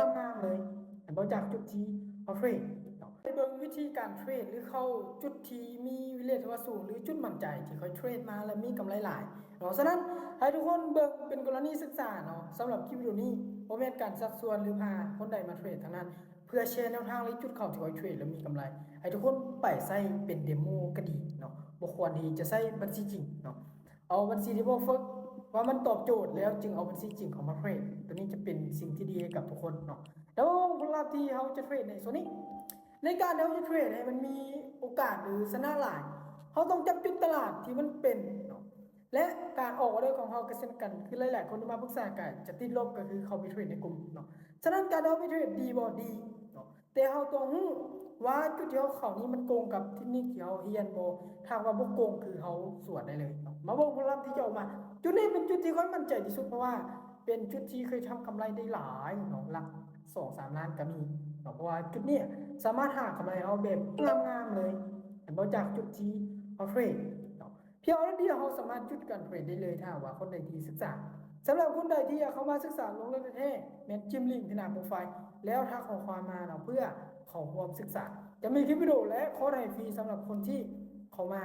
ບງາມໆເລີຍ ເຫັນບໍ່ ຈາກຈຸດທີ່ເຮົາເທຣດເນາະ. ໄປເບິ່ງວິທີການເທຣດ ຫຼື ເຂົ້າຈຸດທີ່ມີ win rate ທີ່ວ່າສູງ ຫຼື ຈຸດໝັ້ນໃຈທີ່ຂ້ອຍເທຣດມາ ແລະ ມີກຳໄລຫຼາຍເນາະ. ສະນັ້ນ ໃຫ້ທຸກຄົນເບິ່ງເປັນກໍລະນີສຶກສາເນາະ. ສຳລັບຄລິບວິດີໂອນີ້ ບໍ່ແມ່ນການຊັກຊວນ ຫຼື ພາຄົນໃດມາເທຣດທັງນັ້ນ ເພື່ອແຊແນວທາງ ຫຼື ຈຸດເຂົ້າທີ່ຂ້ອຍເທຣດ ແລ້ວມີກຳໄລ. ໃຫ້ທຸກຄົນໄປໃຊ້ເປັນເດໂມກໍດີເນາະ, ບໍ່ຄວນທີ່ຈະໃຊ້ບັນຊີຈິງເນາະ. ເອົາບັນຊີທີ່ບໍ່ຝຶກ ວ່າມັນຕອບໂຈດ ແລ້ວຈຶ່ງເອົາບັນຊີຈິງເຂົ້າມາເທຣດ. ຕົວນີ້ຈະເປັນສິ່ງທີ່ດີໃຫ້ກັບທຸກຄົນເນາະ. ແລ້ວຜົນລັບທີ່ເຮົາຈະເທຣດໃນສ່ວນນີ້ ໃນການທີ່ເຮົາຈະເທຣດໃຫ້ມັນມີໂອກາດ ຫຼື ຊະນະຫຼາຍ ເຮົາຕ້ອງຈັບຈຸດຕະຫຼາດທີ່ມັນເປັນເນາະ. ແລະ ການອອກອອເດີຂອງເຮົາກໍເຊັ່ນກັນ, ຄືຫຼາຍໆຄົນທີ່ມາປຶກສາກໍຈະຕິດລົບ ກໍຄືເຂົ້າໄປເທຣດໃນກຸ່ມເນາະ. ສະນັ້ນການເຮົາໄປເທຣດດີບໍ່? ດີເນາະ, ແຕ່ເຮົາຕ້ອງຮູ້ວ່າຈຸດທີ່ເຮົາເຂົ້ານີ້ມັນກົງກັບເທັກນິກທີ່ເຮົາຮຽນບໍ່. ຖ້າຫາກວ່າບໍ່ກົງ ຄືເຮົາສວນໄດ້ເລີຍເນາະ. ມາເບິ່ງຜົນລັບທີ່ຈະອອກມາ. ຈຸດນີ້ເປັນຈຸດທີ່ຂ້ອຍໝັ້ນໃຈທີ່ສຸດ ເພາະວ່າເປັນຈຸດທີ່ເຄີຍທຳກຳໄລໄດ້ຫຼາຍເນາະ, ຫຼັກສອງສາມລ້ານກໍມີເນາະ. ເພາະວ່າຈຸດນີ້ສາມາດຫາກຳໄລເຮົາແບບງາມໆເລີຍ ເຫັນບໍ່ ຈາກຈຸດທີ່ເຮົາເທຣດເນາະ. ພຽງເອົາເທື່ອດຽວເຮົາສາມາດຢຸດການເທຣດໄດ້ເລີຍ ຖ້າຫາກວ່າຄົນໃດທີ່ສຶກສາ. ສຳລັບຄົນໃດທີ່ຢາກເຂົ້າມາສຶກສາລົງເລິກແທ້ໆ ແມ່ນຈິ້ມລິ້ງທີ່ໜ້າໂປຣໄຟລ໌ ແລ້ວທັກຂໍ້ຄວາມມາເນາະ ເພື່ອເຂົ້າຮ່ວມສຶກສາ. ຈະມີຄລິບວິດີໂອ ແລະ ຄອດໄຮຟຣີສຳລັບຄົນທີ່ເຂົ້າມາ